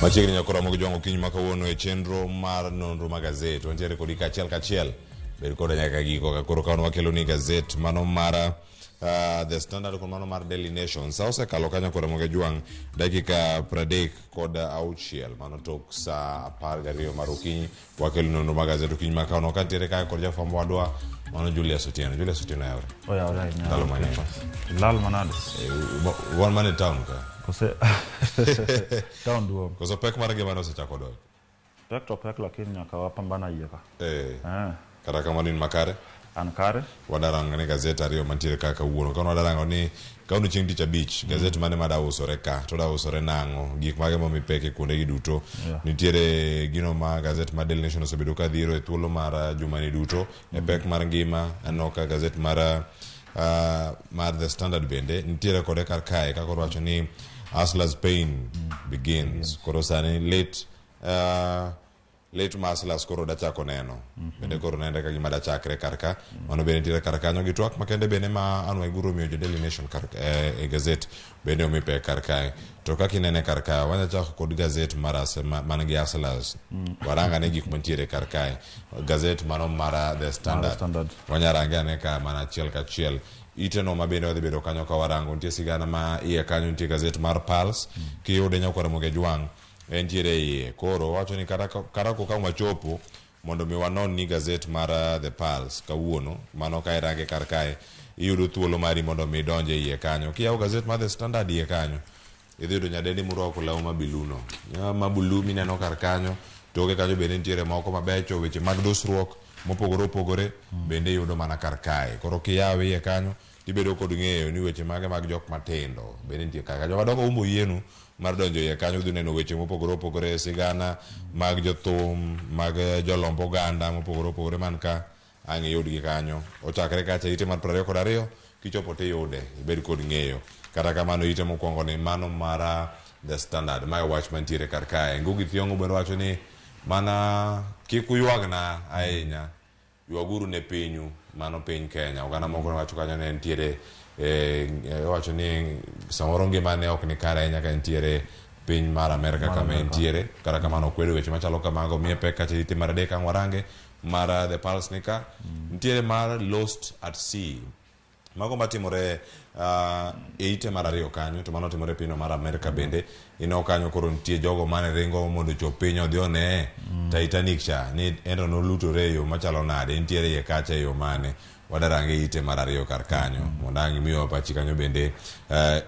Machiegni nyaka romo gi jwang'o okinyi ma kawuono e chenro mar nonro mag gazet. Wantiere kodi kaachiel kachiel. Bed koda nyaka giko ka koro kawuono wakelo ni gazet mano mar The Standard kod mano mar Daily Nation. Sa osekalo kanyo kod Ramogi Jwang' dakika 36 mano tok sa 12 mar okinyi. Wakelo nonro mag gazet okinyi ma kawuono kantiere kae kod jafwambo wadwa mano Julius Otieno. Julius Otieno yaore. Oyawre ahinya. Ndalo mang'eny. Lal manade? Wan mana e town ka. Kose town duong'. Koso pek mar ngimane osechako dok. Pek to pek lakini nyaka wapambana yie ka. Eh. Kata kamano in makare? An kare. Wadarango ni gazet ariyo mantiere ka kawuono. Kawuono wadarango ni kawuono chieng' tich abich, gazet mane ma usore ka, to da usore nang'o, gik mage momi pek e kuonde gi duto. Nitiere gino ma gazet mar Daily Nation osebedo ka dhiro e thuolo mar jumani duto e pek mar ngima. Aneno ka gazet mar mar The Standard bende nitiere kode kar kae kaka wacho ni Hustler's pain begins. Koro sani lit lit ma Hustlers koro dachako neno. Bende koro nenre ka gima dachakre kar ka. Mano bende nitiere kar kanyo gi twak makende bende ma Anne Waiguru omiyo jo Daily Nation kar e gazet bende omi pek kar kae. To kaka inene kar kae, wanya chako kod gazet mar man gi Hustlers. Warang ane gik mantiere kar kae. Gazet mano mar The Standard. Standard. Wanya range ane ka mana achiel kachiel. Ite no ma bende wadhi bedo kanyo ka warango. Nitie sigana ma iye kanyo nitie gazet mar Pulse. Kiyude nyakwar Ramogi Jwang' entiere e iye. Koro wacho ni kata kata ka wachopo mondo mi wanon ni gazet mar The Pulse kawuono, mano ka irange kar kae, iyudo thuolo mari mondo mi idonj e iye kanyo. Kiyawo gazet mar The Standard iye kanyo, idhi yudo nyadendi morwako law ma biluno. Ma bulu mineno kar kanyo, toke kanyo bende nitiere moko mabecho, weche mag dusruok mopogore opogore bende iyudo mana kar kae. Koro kiyawe iye kanyo, tibedo kod ng'eyo ni weche mage mag jok matindo bende nitie kar kanyo. Joma dongo umbo yienu mar donjo iye kanyo udhi neno weche mopogore opogore, sigana mag jothum, mag jolomb oganda mopogore opogore man ka ang' iyudgi kanyo. Ochakre kacha ite mar 22 kichopo tiyude, ibed kod ng'eyo. Kata kamano ite mokwongo ni mano mar The Standard. Mae wach mantiere kar kae. Ngugi Thiong'o bende wacho ni mana kik uywagna ahinya. Ywaguru ne pinyu, mano piny Kenya. Oganda moko ne wacho kanyo ne nitiere wacho ni samoro ngima ne ok ni kare ahinya ka nitiere piny mar Amerka kama entiere. Kata kamano okwedo weche machalo kamago, miye pek kacha ite mar adek ang' warange mar The Pulse ni ka. Nitiere mar Lost at Sea. Mago matimore e ite mar ariyo kanyo, to mano timore e pinyno mar Amerka bende. Ineno kanyo koro nitie jogo mane ringo mondo ochop piny odhi one Titanic cha, ni ento nolutore e yo machalo nade, nitiere iye kacha e yo mane. Wadarange ite mar ariyo kar kanyo, mondo ang' imiwa pachi kanyo bende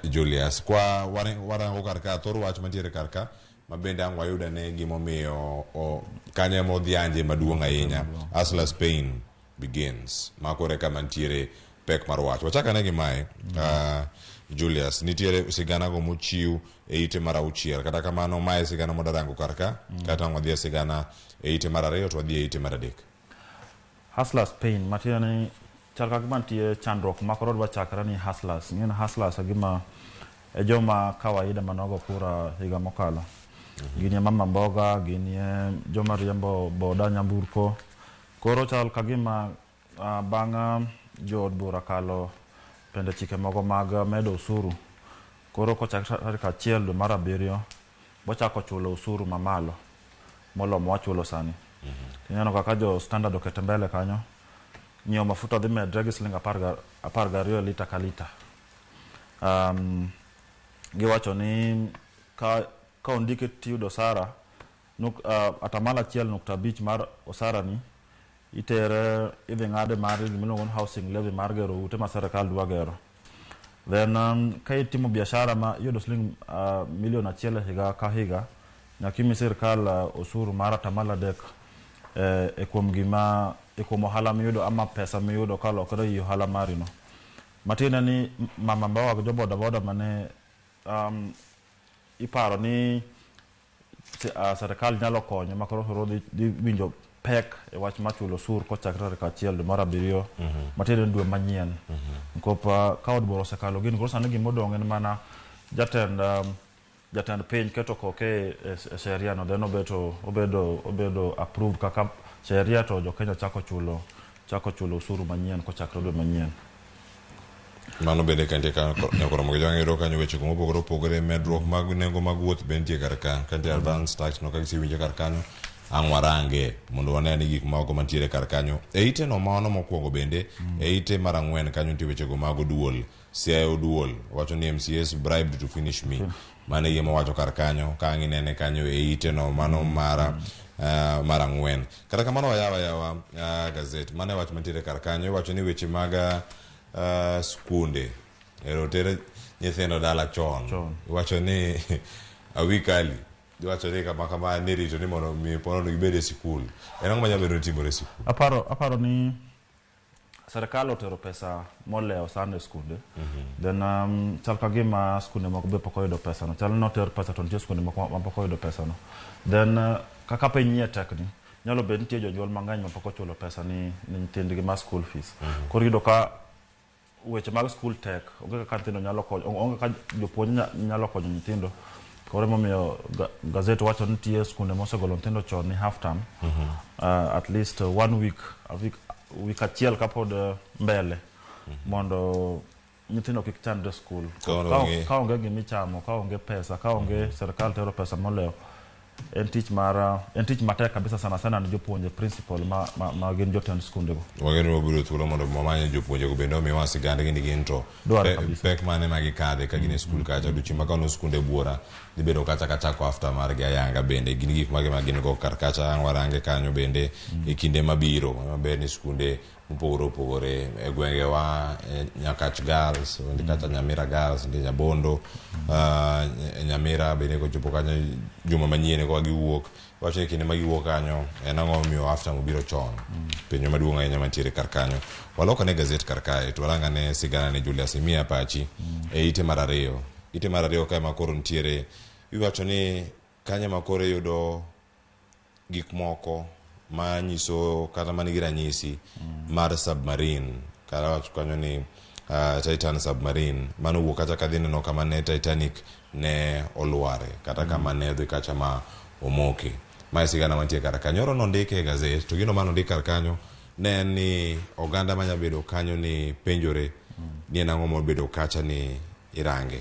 Julius. Kwa warango kar ka, thor wach mantiere kar ka, ma bende ang' wayud ane gimomiyo kanyo ema odhianje maduong' ahinya. Hustler's pain begins. Ma koro eka mantiere pek mar wach. Wachak ane gi mae, Julius, nitiere sigana go mochiw e ite mar auchiel. Kata kamano, mae sigana modarango kar ka, kata ang' wadhi e sigana e ite mar ariyo to wadhi e ite mar adek. Hustlers pain, matiende ni chal ka gima nitie chandruok ma koro dwa chakre ni hustlers. Ing'e ni hustlers e gima e joma kawaida mane ogo kura higa mokalo. Gin e mama mboga, gin e joma riembo boda, nyamburko. Koro chal ka gima bang' jood bura kalo pende chike moko mag medo osuru. Koro kochak tarik 1 dwe mar 7 bochako chulo osuru mamalo molo mwachulo sani. Ineno kaka jo Standard okete mbele kanyo. Nyiewo mafuta dhi medre gi siling 12 e lita ka lita. Giwacho ni ka ondiki tiyudo osara 1.5% mar osara ni itere idhi ng'ade mar gimiluongo ni housing levy mar gero ute ma sirikal dwa gero. Then ka itimo biashara ma iyudo siling milion 1 e higa ka higa, nyaka imi sirikal osuru mar 3% e kuom gima e kuom ohala miyudo ama pesa miyudo kalokore ei ohala mari no. Matiende ni mama mboga gi jo boda boda mane iparo ni sirikal nyalo konyo ma koro dhi winjo pek e wach mar chulo osuru kochakre tarik 1 dwe mar 7 matiende ni dwe manyien. Nikop ka od bura osekalo gini, koro sani gima odong' en mana jatend piny keto koke e sheria no, then obeto obedo approved kaka sheria to jo Kenya chako chulo osuru manyien kochakre dwe manyien. Mano bende ka nitie kanyo nyakoro mogi jwang' yudo kanyo weche mopogore opogore, medruok mag nengo mag wuoth be nitie kar ka. Ka nitie advance tax no ka gisewinje kar kanyo, ang' warange mondo wane ni gik moko mantiere kar kanyo. E ite no mano mokwongo bende, e ite mar 4 kanyo nitie wechego mag oduol. Siaya oduol, wacho ni MCS bribed to finish me. Mano e gima owacho kar kanyo, ka ang' inene kanyo e ite no mano mar 4. Kata kamano wayawa yawa gazet, mano e wach mantiere kar kanyo. Iwacho ni weche mag skunde ero ter nyithindo dala chon. Iwacho ni a week early. Iwacho ni kama kama ni rito ni mondo mi pono gibed e sikul. En ang'o manyalo bedo ni timore e sikul? Aparo ni serikal otero pesa molewo sana e skunde. Then chal ka gima skunde moko be pok oyudo pesa no. Chal ni noter pesa to nitie skunde moko ma pok oyudo pesa no. Then kaka piny nie tekni, nyalo bedo nitie jonyuol mang'eny ma pok ochulo pesa ni nyithindgi ma school fees. Koro iyudo ka weche mag school tek, onge kaka nyithindo nyalo konyo, onge kaka jopuonj nyalo konyo nyithindo. Koro emomiyo gazet wacho ni nitie skunde mosegolo nyithindo chon ni half term. At least 1 week, a week, week achiel kapod mbele mondo nyithindo kik chandre school. Ka onge gimichamo, ka onge pesa, ka onge serikal tero pesa molewo, en tich mar en tich matek kabisa, sana sana ni jopuonje principal ma gin jotend skundego. Wageno wabiro thuolo mondo wamany jopuonjego bende omiwa sigandgi ni gin to pek mane ma gikadhe ka gin e skul kacha. Odiochieng' ma kawuono skunde buora dhi bedo kacha kachako after margi ayanga bende gin gik mage ma gin go kar kacha ang' warange kanyo bende e kinde mabiro. Maber ni skunde mopogore opogore e gwengewa, Nyakach Girls, kata Nyamira Girls, ndi Nyabondo, Nyamira bende kochopo kanyo juma manyien koka giwuok. Wacho ni kinde ma giwuok kanyo en ang'o momiyo after obiro chon. Penjo maduong' ahinya mantiere kar kanyo. Walokane gazet kar kae to warang ane sigana ne Julius imiya pachi e ite mar 2. Ite mar 2 kae ma koro nitiere, iwacho ni kanyo ma koro iyudo gik moko manyiso kata manigi ranyisi mar submarine. Kata wacho kanyo ni Titan submarine mano wuok kacha kadhi neno kama ne Titanic ne olware kata kama ne odhi kacha ma omoke. Mae sigana mantie kar kanyo. Nyoro nondike e gazet to gino manondik kar kanyo ne en ni oganda manya bedo kanyo ni penjore ni en ang'o mobedo kacha ni irange.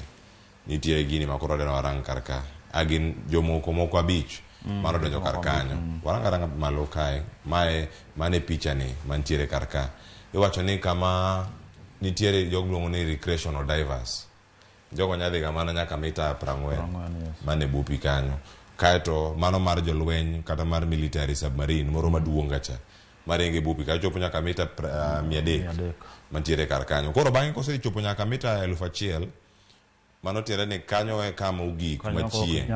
Nitie gini ma koro adeno warang kar ka. A gin jomoko moko 5 mano donjo kar kanyo. Warang aranga malo kae. Mae mane picha ni mantiere kar ka. Iwacho ni kama nitiere jogo miluongo ni recreational divers. Jogo nyadhi ga mana nyaka mita 40 mane bupi kanyo. Kaeto mano mar jolweny kata mar military submarine moro maduong' kacha maringe bupi kacho chopo nyaka mita 300 mantiere kar kanyo. Koro bang'e kosechopo nyaka mita 1000 mano tiende ni kanyo e kama ogik machieng'.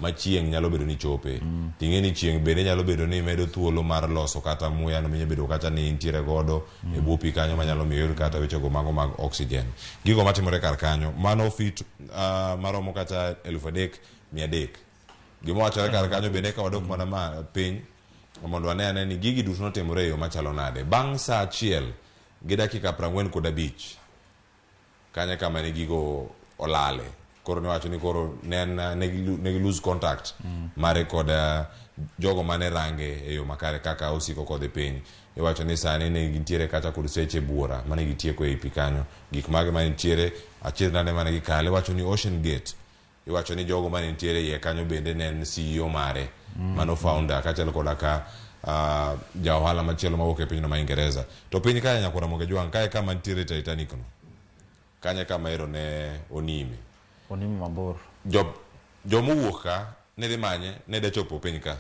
Machieng' nyalo bedo ni chope. Ting'e ni chieng' bende nyalo bedo ni medo thuolo mar loso kata muya no minya bedo kata ni intiere godo e bwo pi kanyo manyalo miyo iyud kata wechego mago mag oxygen. Gigo matimore kar kanyo mano fit maromo kata 3300. Gima wachore kar kanyo bende ka wadok mana ma piny mondo wane ane ni gigi duto notimore e yo machalo nade. Bang' saa 1 gi dakika 45 kanya kama ne gigo olale. Koro ne wacho ni koro ne gi lose contact mare kod jogo mane range e yo makare kaka osiko kodhi piny. Iwacho ni sani ne gintiere kata kod seche buora mane gitieko ei pi kanyo. Gik mage mane nitiere achiel nade mane gikale. Iwacho ni Ocean Gate, iwacho ni jogo mane nitiere iye kanyo bende ne en CEO mare, mano founder kaachiel koda ka ja ohala machielo mawuok e pinyno ma Ingereza. To piny kae nyakwara Moge Jwang', kae kama nitiere Titanic no, kanyo kama ero ne onime. Onime mabor. Jomowuok ka ne dhi manye, ne dhi chopo piny ka.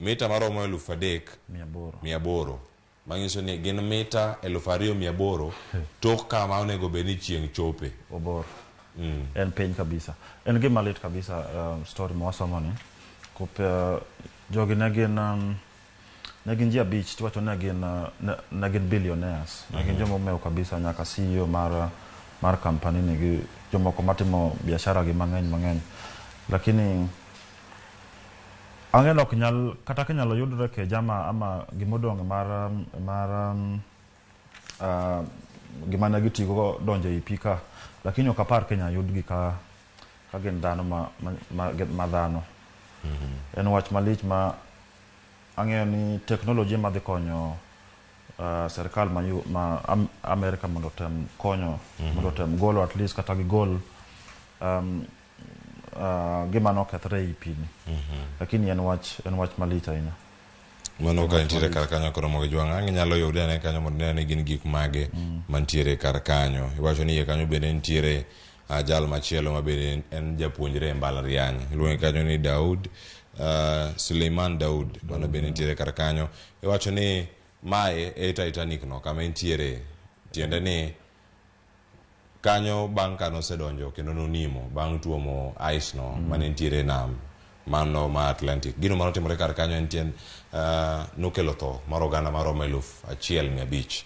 Mita maromo 3800. Manyiso ni gin mita 2800 tok kama onego bed ni chieng' chope. Obor. En piny kabisa. En gima lit kabisa story mwasomo ni. Kop jogi ne gin ji 5 tiwacho ne gin billionaires. Ne gin joma omewo kabisa nyaka CEO mar company ni gi jomoko matimo biashara gi mang'eny mang'eny. Lakini ang'e ok nyal kata kinyalo yudre ke jama ama gimodong' mar gima ne gitigo donjo ei pi ka, lakini ok apar kinya yudgi ka gin dhano ma dhano. En wach malich ma ang'eyo ni teknoloji ma dhi konyo Serikal ma Amerika mondo otem konyo, mondo otem golo at least kata gigol gima nokethre ei pi ni. Lakini en wach malich ahinya. Mano ka nitiere kar kanyo. Koro mogo jwang' ang' inyalo yude ane kanyo mondo ine ni gin gik mage mantiere kar kanyo. Iwacho ni iye kanyo bende nitiere jal machielo ma bende en japuonjre e mbalariany, iluonge kanyo ni Daud Suleiman Daud. Mano bende nitiere kar kanyo. Iwacho ni mae e Titanic no kama entiere, tiende ni kanyo bang' ka nosedonjo kendo nonimo bang' tuomo ice no mane nitiere e nam mano ma Atlantic. Gino manotimore kar kanyo en tien nokelo tho mar oganda maromo 1500.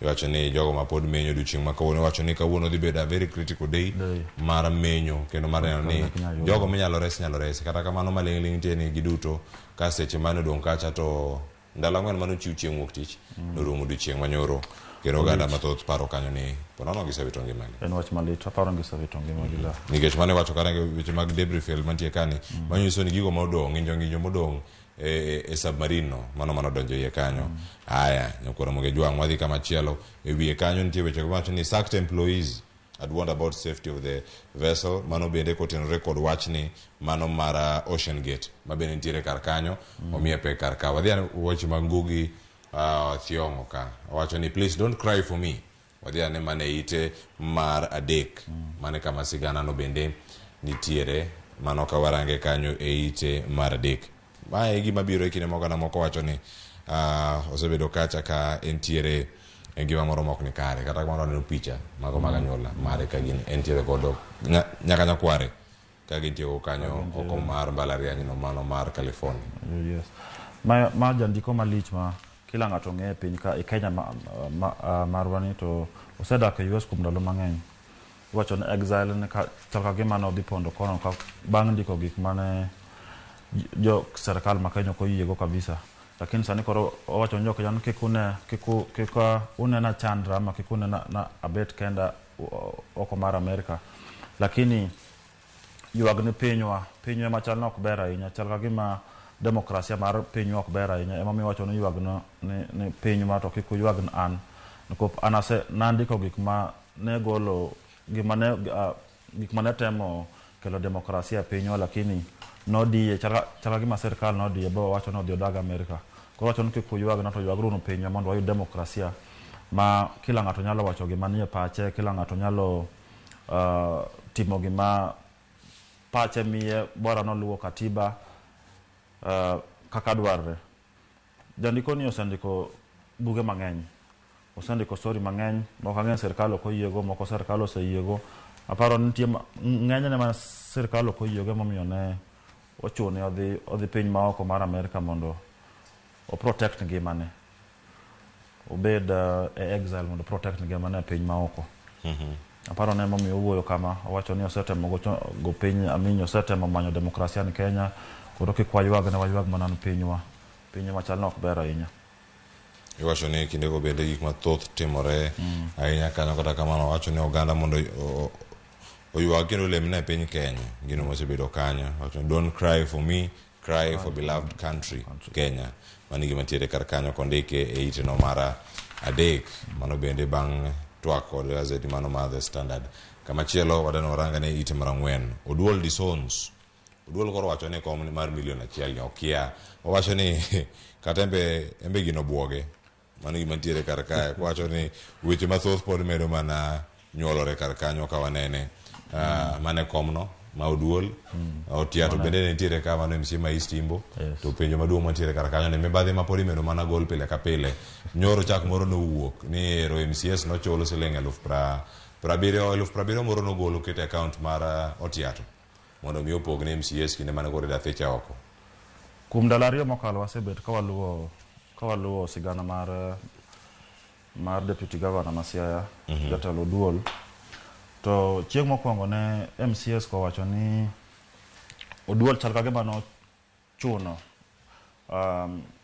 Iwacho ni jogo ma pod menyo odiochieng' ma kawuono, iwacho ni kawuono dhi bedo a very critical day Day. mar menyo kendo mar neno ni Ok inyal yudo. Jogo minyalo res inyalo resi. Kata kamano, maling'ling' nitie ni giduto ka seche mane odong' kacha to ndalo 4 mane ochiw chieng' wuok tich norumo odiochieng' manyoro, kendo oganda mathoth paro kanyo ni ponono gisewito ngimagi. En wach malit, aparo ni gisewito ngimagi la. Nikech mane wacho kata weche mag debris field mantie kani, manyiso ni gigo modong', ng'injo ng'injo modong' e submarine no, mano manodonjo iye kanyo. Aya, nyakwara Moge Jwang', wadhi kama chielo. E wiye kanyo nitie weche mawacho ni sacked employees had warned about safety of the vessel. Mano bende kotenore kod wachni mano mar Ocean Gate ma bende nitiere kar kanyo. Omiye pek kar ka. Wadhi ane weche mag Ngugi Thiong'o ka owacho ni, "Please don't cry for me." Wadhi ane mana e ite mar 3, mane kama sigana no bende nitiere. Mano ka warange kanyo e ite mar 3, mae e gima biro e kinde moko na moko wacho ni osebedo kacha ka entiere e ngima moro mok ni kare. Kata kamano, waneno picha mago mag anyuola mare ka gin entiere godo nyaka nyakware ka gintie go kanyo oko mar mbalariany no mano mar California. Yes. Ma jandiko malich ma kila ng'ato ng'eyo e piny ka e Kenya marwa ni to osedak e US kuom ndalo mang'eny. Iwacho ni exile ne ka chal ka gima nodhi pondo kono ka bang' ndiko gik mane jo serikal ma Kenya ok oyiego kabisa. Lakini sani koro owacho ni jo Kenya ni kik une kik u- kik unena chandra ama kik unena na abet kenda oko mar Amerika. Lakini ywag ni pinywa pinywa ema chal ni ok ber ahinya, chal ka gima demokrasia mar pinywa ok ber ahinya, emomiyo iwacho ni ywag no, ni pinywa to kik uywag ni an nikop an ase nandiko gik ma ne golo gima ne gik ma ne temo kelo demokrasia e pinywa, lakini nodiye chal ka gima sirikal nodiye bo wacho ni odhi odag Amerika. Koro wacho ni kik uywagna to ywaguru pinywa mondo wayud demokrasia ma kila ng'ato nyalo wacho gima nie pache, kila ng'ato nyalo timo gima pache miye, bora noluwo katiba kaka dwarre. Jandiko ni osendiko buge mang'eny, osendiko story mang'eny, moko ang'eny sirikal ok oyiego, moko sirikal oseyiego. Aparo ni nitie ng'enyne ma sirikal ok oyiego, emomiyo ne ochune odhi piny maoko mar Amerika mondo o protect ngimane, obed e exile mondo protect ngimane e piny maoko. Aparo ne emomiyo owuoyo kama. Owacho ni osetemo gocho go piny aminyo, osetemo manyo demokrasia ni Kenya, koro kik waywag ne waywag mana ni pinywa pinywa machal ni ok ber ahinya. Iwacho ni kindego bende gik mathoth timore ahinya kanyo. Kata kamano, owacho ni oganda mondo oywag kendo olemne e piny Kenya gino mosebedo kanyo. Owacho ni, "Don't cry for me, cry for beloved country Kenya." Mano gima nitiere kar kanyo kondike e ite no mar 3. Mano bende bang' twak kod gazeti mano mar The Standard. Kamachielo wadano warangane ite mar 4. Oduol disowns. Oduol koro wacho ni kom mar milion 1 ni okia. Owacho ni kata embe gino buoge. Mano gima nitiere kar kae. Owacho ni weche mathoth pod medo mana nyuolore kar kanyo ka wanene. Mane komno ma Oduol. Otiato bende nitiere ka, mano MCA ma East Imbo. To penjo maduong' mantiere kar kanyo ni mibadhi ma pod imedo mana gol pile ka pile. Nyoro chak moro nowuok ni ero MCAs nochul siling 70,000, 70,000 moro nogol oket e account mar Otiato mondo mi opog ne MCAs kinde mane koro idathiche oko. Kuom ndalo 2 mokalo wasebet ka waluwo sigana mar deputy governor ma Siaya, jatelo Oduol. To chieng' mokwongo ne MCAs kowacho ni Oduol chal ka gima nochuno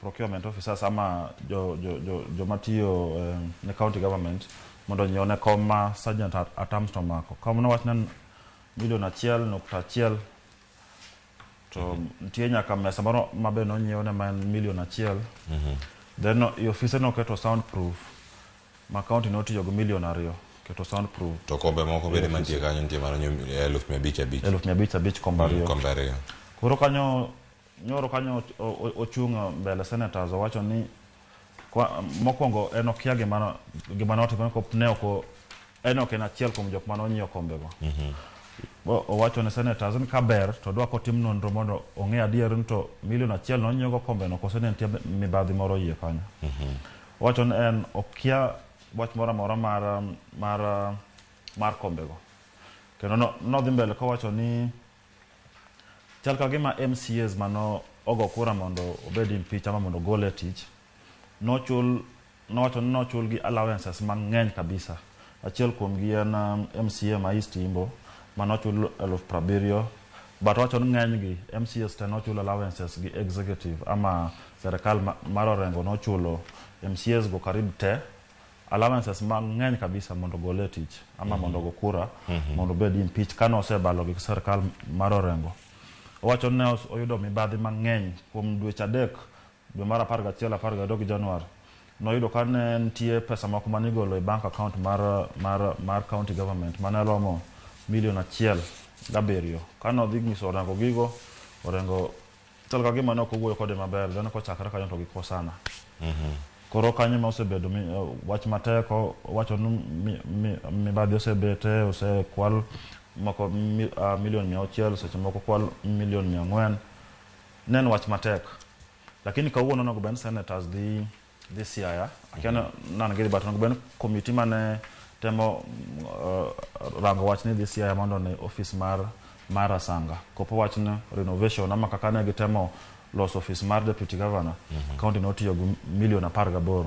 procurement officers ama joma tiyo ne county government mondo onyiew ne kom ma sergeant at arms to omako. Kom no wach ne milion 1.1, to nitie nyaka mesa moro ma be nonyiew ne ma en milion 1. Then i ofise noketo soundproof ma county notiyo gi milion 2 keto soundproof. To kombe moko bende mantie kanyo nitie mano 500,000. 500,000 kombe 2. Kombe 2. Koro kanyo nyoro kanyo ochung' mbele senators owacho ni mokwongo en okia gima notimore ne ok en ok en achiel kuom jok mane onyiewo kombego. Owacho ne senators ni kaber to dwa kotim nonro mondo ong'e adier ni to milion 1 nonyiewogo kombeno koso ne nitie mibadhi moro iye kanyo. Owacho ni en okia wach moro amora mar kombego. Kendo nodhi mbele kowacho ni chal ka gima MCAs mano ogo kura mondo obed impeach ama mondo ogole e tich nochul nowacho ni nochul gi allowances mang'eny kabisa. Achiel kuom gi en MCA ma East Imbo manochul 70,000, but owacho ni ng'eny gi MCAs te nochul allowances gi executive ama serikal mar Orengo nochulo MCAs go karibu te allowances mang'eny kabisa mondo ogole e tich ama mondo ogo kura mondo obed impeach kane osebalo gi serikal mar Orengo. Owacho ni ne oyudo mibadhi mang'eny kuom dweche 3 dwe mar 11, 12 gi Januar. Noyudo ka ne nitie pesa moko mane igolo e bank account mar county government mane romo milion 1.7. Kane odhi nyiso Orengo gigo, Orengo chal ka gima ne ok owuoyo kode maber, then kochakre kanyo to gikosana. Koro kanyo ma osebedo wach matek, owacho ni mibadhi osebete, osekwal moko milion 600, seche moko kwal milion 400. Ne en wach matek. Lakini kawuono onego bed ni senators dhi Siaya, akia nan gidhi, but onego bed ni committee mane temo rango wach ni dhi Siaya mondo ne office mar Rasanga. Kopo wach ni renovation ama kaka ne gitemo loso office mar deputy governor, county notiyo gi milion 18.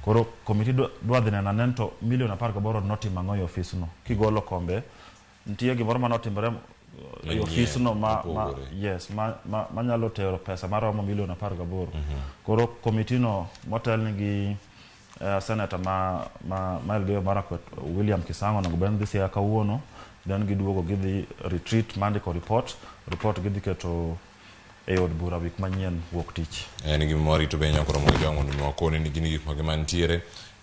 Koro committee dwa dhi neno anen to milion 18 notimo ang'o e office no. Kigolo kombe, nitie gimoro manotimore e office no yes, manyalo tero pesa maromo milion 18. Koro committee no motelni gi senator ma Elgeyo Marakwet William Kisang'o onego bed ni dhi Siaya kawuono, then giduogo gidhi retreat mandiko report gidhi keto e od bura wik manyien wuok tich. En gima warito be nyakoro mondo jong mondo wakoni ni gin gik mage mantiere.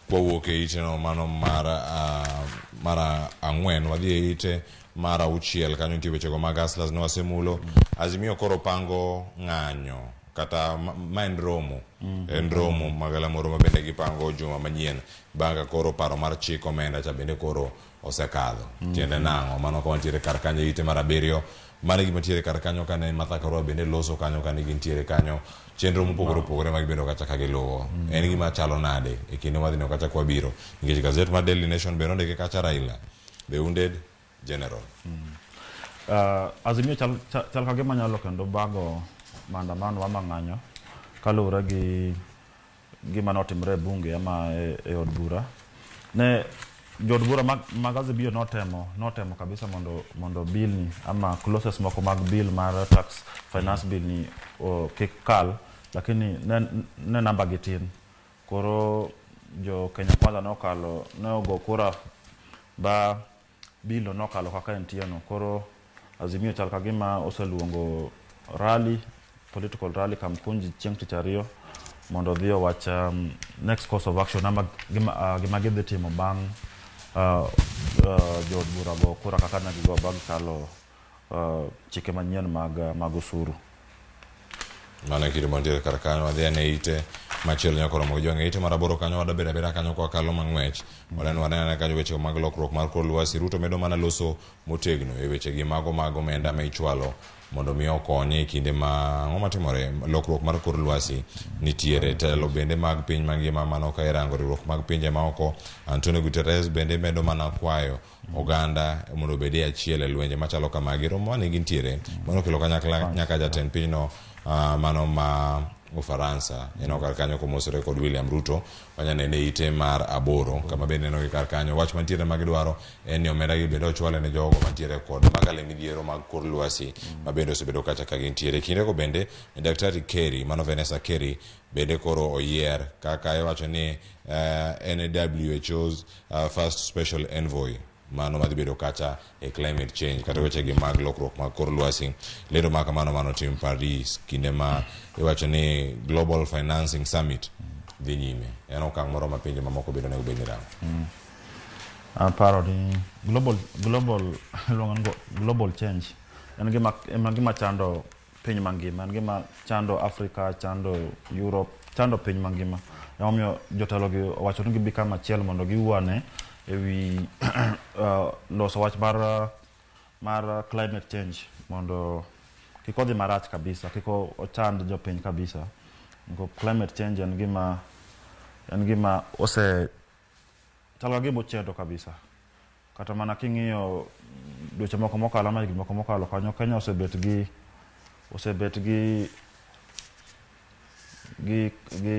Kwawuok e ite no mano mar 4, wadhi e ite mar 6 kanyo nitie wechego mag Hustlers ne wasemulo. Azimio koro pango ng'anyo kata ma en romo. En romo magalamoro ma bende gipango juma manyien bang' ka koro paro mar chik omenda cha bende koro osekadho. Tiende nang'o? Mano ka wantiere kar kanyo e ite mar 7. Mano e gima ntiere kar kanyo kane Martha Karua bende loso kanyo kane gintiere kanyo chenro mopogore opogore ma gibedo kacha ka giluwo. En gima chalo nade e kinde madhi neno kacha kwa biro nikech gazet mar Daily Nation bende ondike kacha Raila the wounded general. Azimio chal ka gima nyalo kendo bago maandamano ama ng'anyo kaluwore gi gima notimore e bunge ama e od bura. Ne jood bura mag Azimio notemo kabisa mondo bill ni ama clauses moko mag bill mar tax finance bill ni kik kal, lakini ne namba gi tin. Koro jo Kenya Kwanza nokalo, ne ogo kura ba bill no nokalo kaka entie no. Koro Azimio chal ka gima oseluongo rally, political rally Kamkunji chieng' tich ariyo mondo odhi owach next course of action ama gima gidhi timo bang' jood bura go kura kaka ne gigo ba gikalo chike manyien mag osuru. Mano e kido mantiere kar kanyo. Wadhi ane ite machielo nyaka romo gi jwang' e ite mar 8 kanyo wadabedo abeda kanyo kwa kalo mang'wech. Waneno waneno kanyo weche mag lokruok mar kor lwasi. Ruto medo mana loso motegno e weche gi mago mag omenda ma ichwalo mondo mi okonye e kinde ma ang'o matimore lokruok mar kor lwasi nitiere. Telo bende mag piny mangima mano ka irango riwruok mag pinje maoko, Antonio Guterres bende medo mana kwayo oganda mondo obed e achiel e lwenje machalo kamagi. Romo mane gintiere mano okelo kanyakla nyaka jatend pinyno mano ma Ufaransa en kar kanyo komosore kod William Ruto. Wanya nene ite mar 8 kama bende neno gi kar kanyo. Wach mantiere ma gidwaro en ni omenda gi bende ochwale ne jogo mantiere kod makale midhiero mag kor lwasi ma bende osebedo kacha ka gintiere. Kindego bende Daktari Kerry, mano Vanessa Kerry bende koro oyier kaka iwacho ni en WHO's first special envoy mano madhi bedo kacha e climate change kata weche gi mag lokruok mag kor lwasi. Lendo ma kamano mano tim Paris kinde ma iwacho ni Global Financing Summit dhi nyime. En okang' moro ma pinje mamoko bende onego bed ni rango. Aparo ni global global iluongo ni global change en gima en gima chando piny mangima, en gima chando Africa, chando Europe, chando piny mangima. Emomiyo jotelo gi owacho ni gibi kama achiel mondo giwuo ewi loso wach mar climate change mondo kik odhi marach kabisa, kik ochand jopiny kabisa. Climate change en gima ose chal ka gima ochendo kabisa. Kata mana king'iyo dweche moko mokalo ama higni moko mokalo kanyo, Kenya osebet gi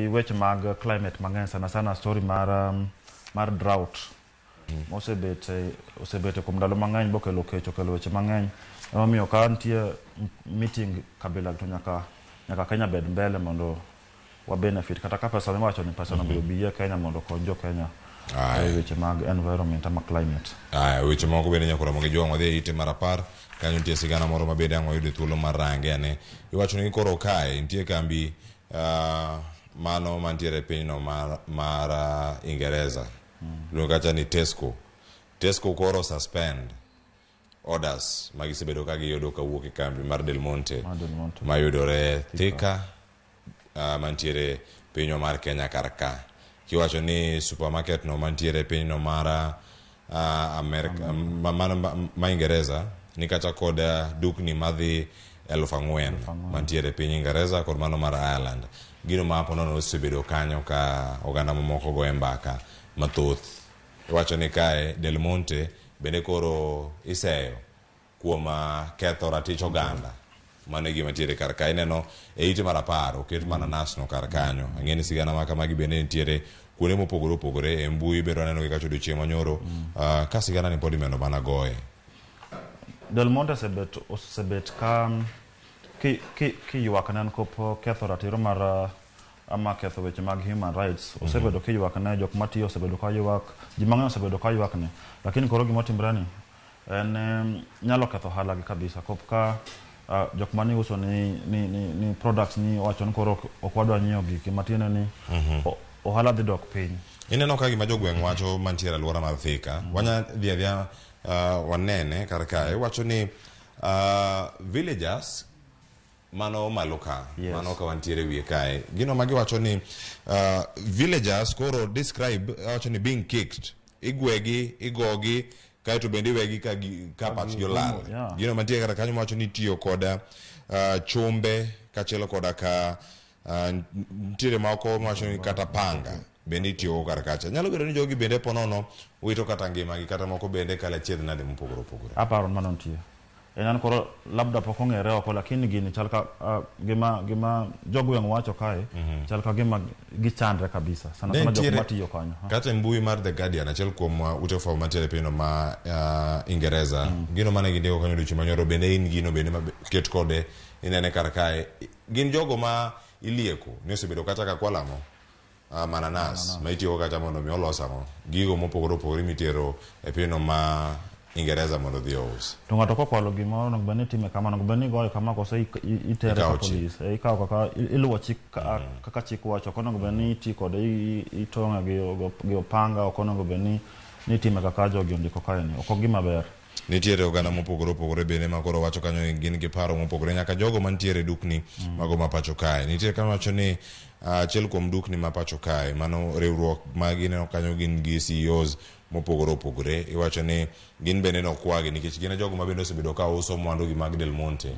weche mag climate mang'eny, sana sana story mar drought mosebet kuom ndalo mang'eny bokelo kech, okelo weche mang'eny. Emomiyo ka nitie meeting kabila to nyaka Kenya bed mbele mondo wa benefit, kata ka pesa miwacho ni pesa no be obi e Kenya mondo okony jo Kenya e weche mag environment ama climate. Aya, weche moko bende nyaka romo gi jwang' wadhi e ite mar 10 kanyo. Nitie sigana moro ma bende ang' wayudo thuolo mar range ane. Iwacho ni koro kae nitie kambi mano mantiere e pinyno mar Ingereza, iluongo kacha ni Tesco. Tesco koro suspend orders ma gisebedo ka giyudo kawuok e kambi mar Del Monte Mar Del Monte. Mayudore Thika, mantiere pinywa mar Kenya kar ka. Kiwacho ni supermarket no mantiere pinyno mar Amerika ma Ingereza ni kacha kod dukni madhi 4,000 mantiere e piny Ingereza kod mano mar Ireland. Gino ma ponono osebedo kanyo ka oganda mamoko goye mbaka mathoth. Iwacho ni kae Del Monte bende koro iseyo kuom ketho ratich oganda. Mano e gima ntiere kar ka. Ineno e ite mar 10 oket mananas no kar kanyo. Ang'e ni sigana ma kamagi bende nitiere kuonde mopogore opogore e mbui, bende waneno gi kacha odiochieng' manyoro ka sigana ni pod imendo mana goye. Del Monte osebet ka kiywak ne en kop ketho ratiro mar ama ketho weche mag human rights. Osebedo kiywak ne jok matiyo, osebedo ka ywak, ji mang'eny osebedo ka ywak ne, lakini koro gimotimre ni en nyalo ketho ohala gi kabisa kop ka jok mane uso ni products ni wacho ni koro ok wadwa nyiewo giki, matiende ni ohala dhi dok piny. Ineno ka gima jogweng' wacho mantiere alwora mar Thika, wanya dhi adhiya wanene kar kae. Wacho ni villagers mano malo ka mano ka wantiere wiye kae, gino ma giwacho ni villagers koro describe, wacho ni being kicked, igwegi, igogi, kaeto bende iwegi ka pachgi olal. Gino mantie kata kanyo mawacho ni itiyo koda chumbe kaachiel koda ka nitiere moko mawacho ni kata panga bende itiyogo kar kacha. Nyalo bedo ni jogi bende ponono wito kata ngimagi, kata moko bende kalo achiedh nade mopogore opogore. Aparo ni mano nitie en koro labda pok ong'ere oko, lakini gini chal ka gima jogweng' wacho kae chal ka gima gichandre kabisa, sana Ne sana jok nitiere- matiyo kanyo, ha. Kata e mbui mar The Guardian, achiel kuom ute fwambo mantiere e pinyno ma Ingereza, gino mane gindiko kanyo odiochieng' manyoro bende in gino bende ket kode inene kar kae, gin jogo ma ilieko ni osebedo kata ka kwalo ang'o, mananas ma itiyogo kacha mondo mi olos ang'o, gigo mopogore opogore mitero e pinyno ma Ingereza mondo odhi ous. To ng'ato kokwalo gimoro, onego bed ni itime kama, onego bed ni igoye kama koso itere Ikawo ka chik. polis. Ikawo kaka iluwo chik kaka chik wacho. Ok onego bed ni iti kode itong'e gi opanga. Ok onego bed ni itime kaka jogi ondiko kae ni ok gima ber. Nitiere oganda mopogore opogore bende ma koro wacho kanyo ni gin gi paro mopogore, nyaka jogo mantiere e dukni mago ma pacho kae. Nitiere kanyo wacho ni achiel kuom dukni ma pacho kae, mano riwruok ma gineno kanyo gin gi CEOs mopogore opogore. Iwacho ni gin bende nokwagi nikech gin e jogo ma bende osebedo ka uso mwandu gi mag Del Monte.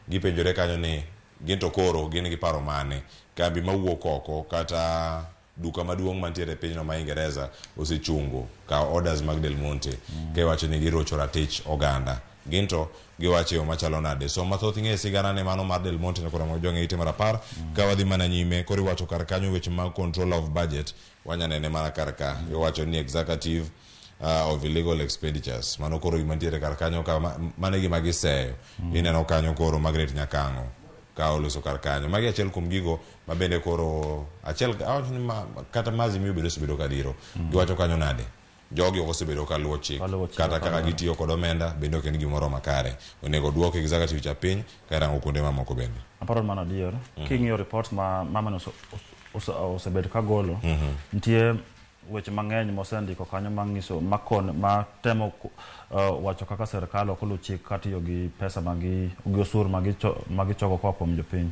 Gipenjore kanyo ni gin to koro gin gi paro mane kambi mawuok oko kata duka maduong' mantiere e pinyno ma Ingereza osechungo kawo orders mag Del Monte ka iwacho ni girocho ratich oganda. Gin to giwacho e yo machalo nade? So mathoth ing'e sigana ne mano mar Del Monte koro jong'e ite mar 10 ka wadhi mana nyime. Koro iwacho kar kanyo weche mag control of budget, wanya nene mana kar ka. Iwacho ni executive of illegal expenditures, mano koro gima ntiere kar kanyo ka mano e gima giseyo. Ineno kanyo koro Margaret Nyakang'o ka oloso kar kanyo. Magi achiel kuom gigo ma bende koro achiel awacho ni kata Maazimio bende osebedo ka dhiro. Giwacho kanyo nade jogi ok osebedo ka luwo chik Ka luwo chik, kata kaka kamano. Gitiyo kod omenda bende ok en gimoro makare. Onego duok executive cha piny ka irango kuonde mamoko bende. Aparo ni mano adier. King'iyo report ma mama no osebet ka golo nitie weche mang'eny mosendiko kanyo mangiso makon ma temo wacho kaka sirkal ok oluw chik katiyo gi pesa magi gi osuru magichoko koa kuom jopiny.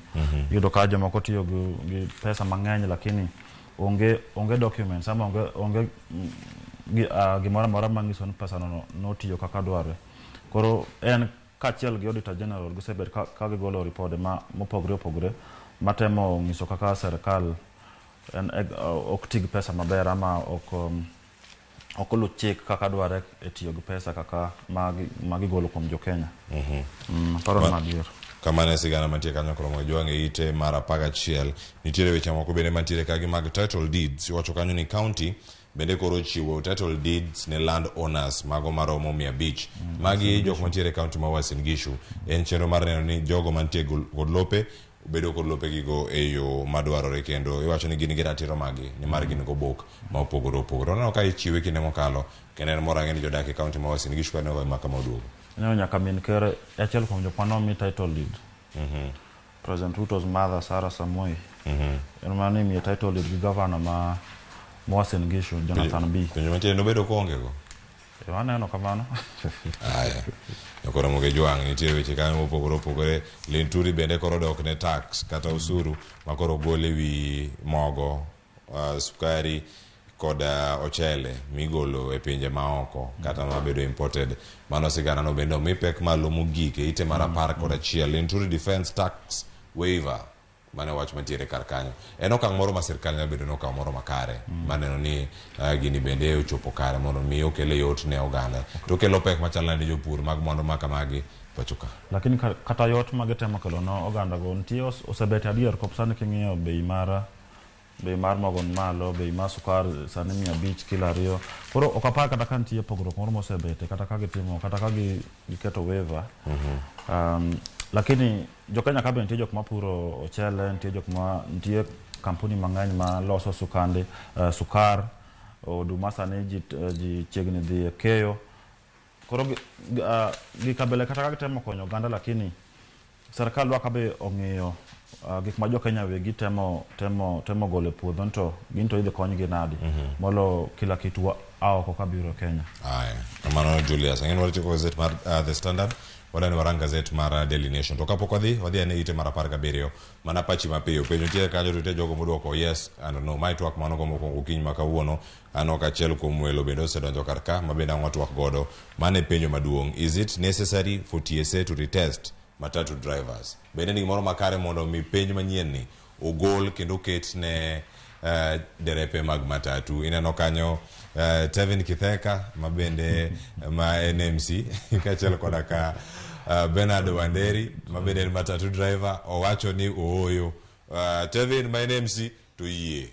Iyudo ka jomoko tiyo gi pesa mang'eny lakini onge documents ama onge gimoro amora manyiso ni pesa no notiyo kaka dwarre. Koro en kaachiel gi Auditor General gisebet ka gigolo ripode ma mopogore opogore matemo nyiso kaka sirkal en ok ti gi pesa maber ama ok oluw chik kaka dwarre e tiyo gi pesa kaka magigolo kuom jo Kenya. Aparo ni madier. Kamano e sigana mantie kanyo koro Mojwang' e ite mar 11. Nitiere weche moko bende mantiere ka gi mag title deeds. Iwacho kanyo ni county bende koro ochiwo title deeds ne land owners mago maromo 500. Magi jok mantiere e county ma Uasin Gishu. En chenro mar neno ni jogo mantie kod lope bedo kod lopegi e yo madwarore kendo iwacho ni gin gi ratiro magi nimar gin gobok ma opogore opogore. Waneno ka ichiwe kinde mokalo kendo en mor ang'e ni jodak e county ma Uasin Gishu kaneno gima kama oduogo. Ineno nyaka min ker e achiel kuom jok mane title deed. President Ruto's mother Sarah Samoei. En mane imiye title deed gi governor ma Uasin Gishu Jonathan B. Penjo mantie nobedo koonge go. Waneno kamano. Aya. Koro Ramogi Jwang' nitie weche kanyo mopogore opogore. Linturi bende koro dok ne tax kata osuru ma koro ogol e wi mogo, sukari kod ochele migolo e pinje maoko kata mabedo imported. Mano sigana no bende omi pek malo mogik e ite mar 11. Linturi defense tax waiver. Mano wach mantiere kar kanyo. En okang' moro ma sirkal nyalo bedo ni okawo moro makare. Maneno ni gini bende ochopo kare mondo mi okele yot ne oganda. To okelo pek machal nade jopur mag mwandu ma kamagi pacho ka. Lakini kata yot ma gitemo kelo ne oganda go nitie osebet adier kop sani king'iyo bei mar mogo ni malo, bei mar sukar sani 500 kilo 2. Koro ok apar kata ka nitie pogruok moro mosebete kata ka gitimo kata ka giketo waiver. Lakini jo Kenya ka be nitie jok mapuro ochele, nitie jok ma nitie kampuni mang'eny ma loso sukande, sukar, oduma sani ji chiegni dhi e keyo. Koro gikabele kata ka gitemo konyo oganda lakini sirkal dwa ka be ong'iyo gik ma jo Kenya wegi temo golo e puodho to gin to idhi konygi nadi molo kila kitu a oko kabiro Kenya. Aya, kamano Julius. Ang'e ni watieko gazet mar The Standard, wadani warang gazet mar Daily Nation. To kapok wadhi ane ite mar 17, mana pachi mapiyo. Penjo nitie kanyo to nitie jogo moduoko yes and no. Mae twak mano go mokwongo okinyi ma kawuono. Aneno ka achiel kuom welo bende osedonjo kar ka, ma bende ang' watwak godo. Mano e penjo maduong'. Is it necessary for TSA to retest matatu drivers? Bende ni gimoro makare mondo mi penj manyien ni ogol kendo oket ne derepe mag matatu. Ineno kanyo Tevin Kitheka ma bende ma en MC kaachiel koda ka Bernard Wanderi ma bende en matatu driver owacho ni ooyo. Tevin ma en MC to yie.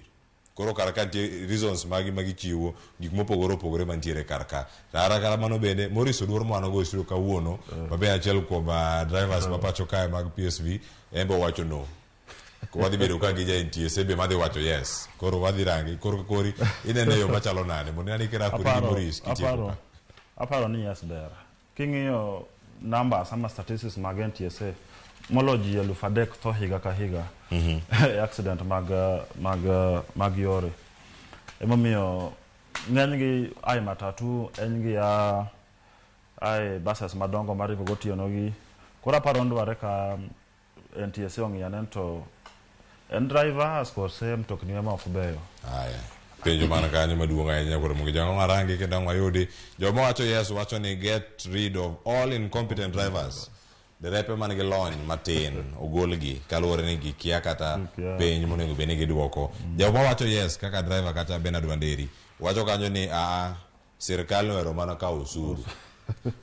Koro kar ka nitie reasons magi magichiwo gik mopogore opogore mantiere kar ka. To kata kamano bende Maurice Oduor mwan go e studio kawuono ma be achiel kuom drivers ma pacho kae mag PSV en be owacho no. Wadhi bedo ka gi ja NTSA be madhi wacho yes. Koro wadhi rangi koro kori inene yo machalo nade mondo ineni kirakori gi Maurice kitieko ka. Aparo ni yes ber. King'iyo numbers ama statistics mag NTSA molo ji 3,000 tho higa ka higa e accident mag yore. Emomiyo ng'enygi ae matatu, ng'enygi ae buses madongo maringo gotieno gi. Koro aparo ni dwarre ka NTSA ong'iyo ane to en drivers kose mtokni ema ok beyo. Aya. Penjo man kanyo maduong' ahinya koro mondo jang'o warangi kendo ang' wayudi. Joma wacho yes wacho ni get rid of all incompetent drivers. Derepe man gi lony matin ogolgi kaluwore ni gikia kata Gikia. penj monego bed ni giduoko. Joma wacho yes kaka driver kata Bernard Wanderi wacho kanyo ni aa sirkal ohero mana kawo osuru.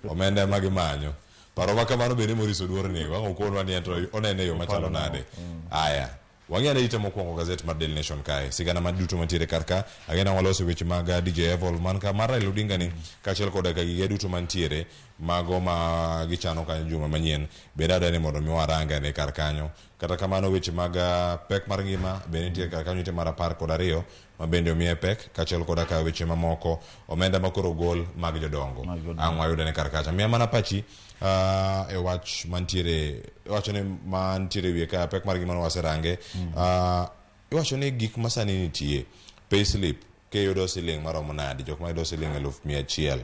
Omenda ema gimanyo. Paro ma kamano bende Maurice Oduor nigo. Ang' okonwa ni en to onene e yo machalo nade. Aya. Wang'i ane ite mokwongo gazet mar Daily Nation kae. Sigana ma duto mantiere kar ka. Agena waloso weche mag DJ Evolve man ka mar Raila Odinga ni kaachiel koda ka gige duto mantiere mago ma gichano kanyo juma manyien. Bende adwa ni mondo mi warang ane kar kanyo. Kata kamano weche mag pek mar ngima bende nitie kar kanyo ite mar 12 ma bende omiye pek kaachiel koda ka weche mamoko omenda ma koro ogol mag jodongo. Mag jodongo. Ang' wayude ne kar kacha. Miya mana pachi e wach mantiere wacho ni mantiere wiye ka pek mar ngima no waserange. Iwacho ni gik ma sani nitie, payslip kiyudo siling maromo nadi, jok mayudo siling 100,000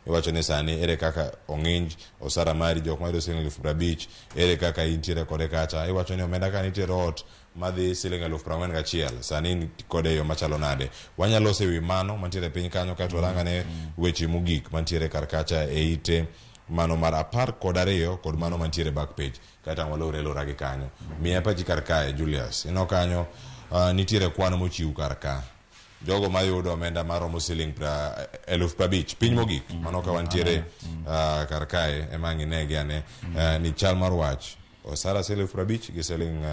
iwacho ni sani ere kaka ong'inj osara mari, jok mayudo siling 50,000 ere kaka intiere kode kacha. Iwacho ni omenda ka nitiere ot madhi siling 41,000 sani in kode e yo machalo nade. Wanyalo loso ewi mano mantiere piny kanyo kaeto warangane weche mogik mantiere kar kacha e ite mano mar 12 kod mano mantiere back page kaeto ang' walore lora gi kanyo. Miya pachi kar kae Julius, ineno kanyo nitiere kwan mochiw kar ka jogo mayudo omenda maromo siling 50,000 piny mogik mano ka wantiere kar kae ema ang' inegi ane ni chal mar wach osara siling 50,000 gi siling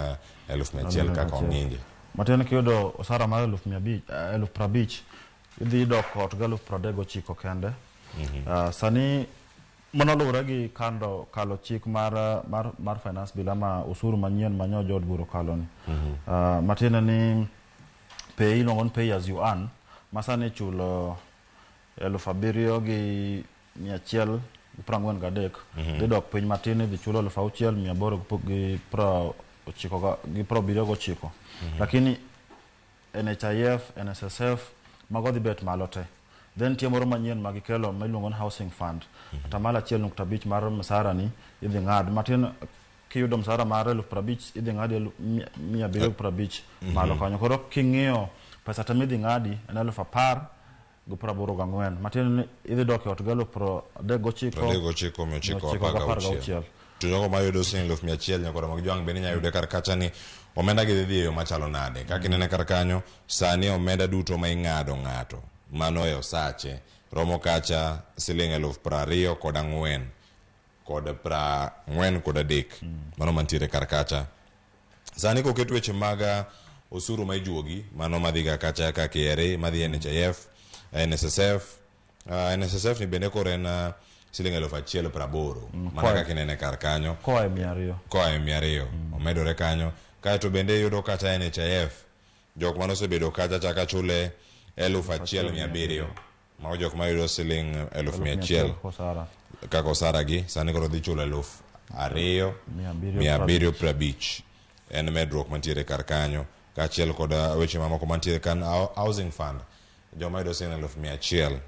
100,000 kaka ong'inje. Matin kiyudo osara mar 500,000 50,000 idhi dok ot gi 39,000 kende. Sani mano luwore gi kando kalo chik mar finance bill ama osuru manyien ma nyo jood bura okalo ni. Matiende ni pay iluongo ni pay as you earn ma sani ichulo 7,143 dhi dok piny matin idhi chulo 6,879. Lakini NHIF, NSSF mago dhi bet malo te. Then nitie moro manyien ma gikelo ma iluongo ni housing fund. Atamalo 1.5 mar msara ni idhi ng'ad matin kiyudo msara mar 50,000 idhi ng'adi 750 malo kanyo. Koro king'iyo pesa te midhi ng'adi en 10,084 matin ni idhi dok e ot gi 39 39,916. To jogo mayudo siling 100,000 nyakoro mag jwang' bende inyalo yude kar kacha ni omenda gi dhi dhi e yo machalo nade. Kaka inene kar kanyo sani omenda duto ma ing'ado ng'ato mano e osache romo kacha siling 24,000 kod 43 mano mantiere kar kacha. Sani koket weche mag osuru ma ijuogi mano madhiga kacha ka KRA madhi NHIF, NSSF. NSSF ni bende koro en siling 1,080 mana kaka inene kar kanyo koa e 200 koa e 200 omedore kanyo. Kaeto bende iyudo kacha NHIF jok manosebedo kacha chaka chule 1,700 mago jok mayudo siling 100,000 kaka osara gi sani koro dhi chulo 2,750. En medruok mantiere kar kanyo kaachiel kod weche mamoko mantiere kan housing fund joma yudo siling 100,000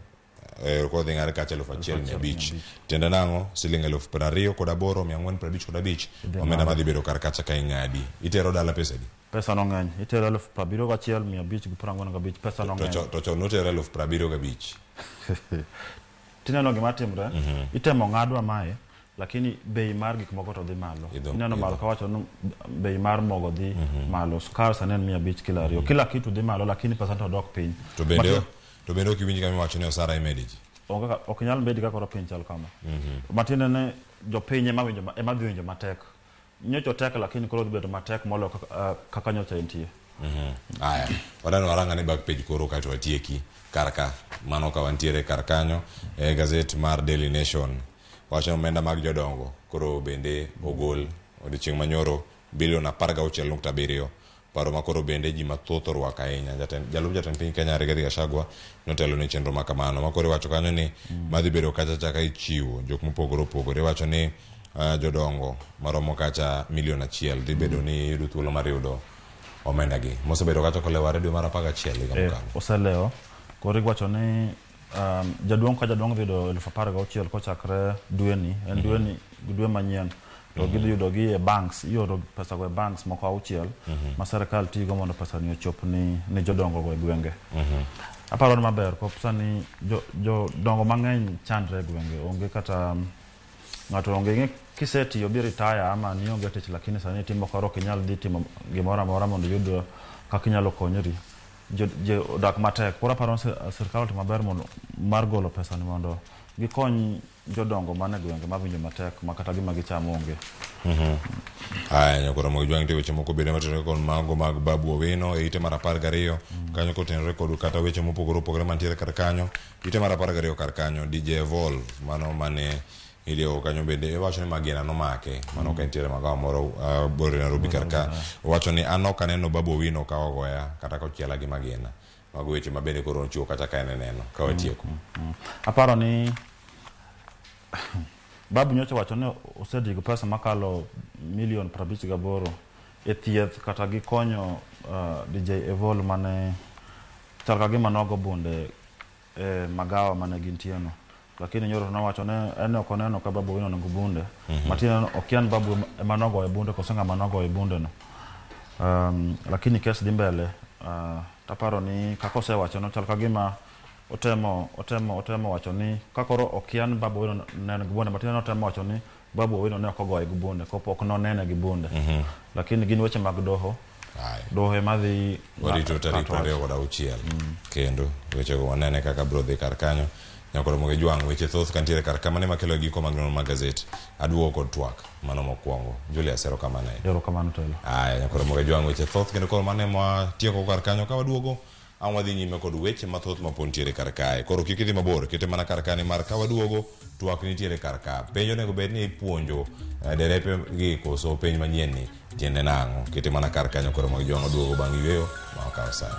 koro dhi ng'ad kacha 1,500. Tiende nang'o siling 28,455 omenda madhi bedo kar kacha ka ing'adi. Itero dala pesa di? Pesa no ng'eny. Itero 71,545 pesa no ng'eny. To chon nutero 75,000. Tineno gima timre, itemo ng'adwa mae lakini bei mar gik moko to dhi malo. Ineno malo kawacho ni bei mar mogo dhi malo, sukar sani en 500 kilo 2. Kila kitu dhi malo lakini pesa to dok piny. To bende ok iwinj kama iwacho ni osara imedi ji? Ok nyal bedi ka koro piny chal kama. Matiende ni jopiny ema dhi winjo matek. Nyocha tek lakini koro dhi bedo matek moloyo kaka nyocha entie. Aya, wadano waranga ni back page koro kaeto watieki kar ka. Mano ka wantiere kar kanyo e gazet mar Daily Nation. Wacho omenda mag jodongo koro bende ogol odiochieng' manyoro bilion 16.7 paro ma koro bende ji mathoth orwako ahinya. Jalup jatend piny Kenya Rigathi Gachagua notelo ne chenro ma kamano. Ma koro iwacho kanyo ni madhi bedo kacha chaka ichiwo jok mopogore opogore. Iwacho ni jodongo maromo kacha milion 1 dhi bedo ni yudo thuolo mar yudo omenda gi. Mosebedo kacha kolewo dwe mar 11 higa mokalo. Oselewo. Koro iwacho ni jaduong' ka jaduong' dhi yudo 16,000 kochakre dweni, en dweni dwe manyien. To gidhi yudo gi e banks, ioro pesa go e banks moko 6 ma sirkal tigo mondo pesa ni ochop ni jodongo go e gwenge. Aparo ni maber kop sani jodongo mang'eny chandre e gwenge, onge kata ng'ato onge ng'e kisetiyo bi retire ama ni onge tich lakini sani itimo koro ok inyal dhi timo gimoro amora mondo iyud kaka inyalo konyori. Jo odak matek. Koro aparo ni sirkal otimo maber mondo mar golo pesa ni mondo gikony jodongo man e gwenge mawinjo matek ma kata gima gichamo onge. Aya, nyakoro mag jwang' nitie weche moko bende matenore kod mago mag Babu Owino e ite mar 12 kanyo kotenore kod kata weche mopogore opogore mantiere kar kanyo. Ite mar 12 kar kanyo DJ Evolve mano mane iliyo kanyo bende iwacho ni magina nomake mano ka nitiere magawa moro bore Nairobi kar ka. Owacho ni an ok aneno Babu Owino ka ogoya kata kochiela gi magina. Mago weche ma bende koro ochiwo kata ka en e neno ka watieko. Aparo ni Babu nyocha wacho ni osedigo pesa makalo milion 58. e thieth kata gi konyo DJ Evol mane chal ka gima nogo bunde e magawa mane gintie no. Lakini nyoro nowacho ne en ok oneno ka Babu Owino onego bunde. Matiende ni okia ni Babu ema nogoye bunde koso ng'ama nogoye bunde no. Lakini kes dhi mbele. Taparo ni kaka osewacho no chal ka gima otemo otemo otemo wacho ni ka koro okia ni Babu Owino neno gi bunde, matiende ni otemo wacho ni Babu Owino ne ok ogoye gi bunde, kopok nonene gi bunde. Lakini gin weche mag doho. Doho ema dhi Warito tarik ng'ato 26 kendo wechego wanene kaka biro dhi kar kanyo. Nyakoro moge jwang' weche thoth kantiere kar ka mane makelo giko mag nonro mag gazet. Aduogo kod twak mano mokwongo. Julius, erokamano ahinya. Erokamano telo. Aya, nyakoro moge jwang' weche thoth kendo koro mane mwatieko kar kanyo ka waduogo ang' wadhi nyime kod weche mathoth ma pod nitiere kar kae. Koro kik idhi mabor, kete mana kar ka nimar ka waduogo twak nitiere kar ka. Penj onego bed ni ipuonjo derepe gi koso penj manyien ni tiende nang'o. Kete mana kar kanyo koro mag jwang' waduogo bang' yueyo ma okawo sani.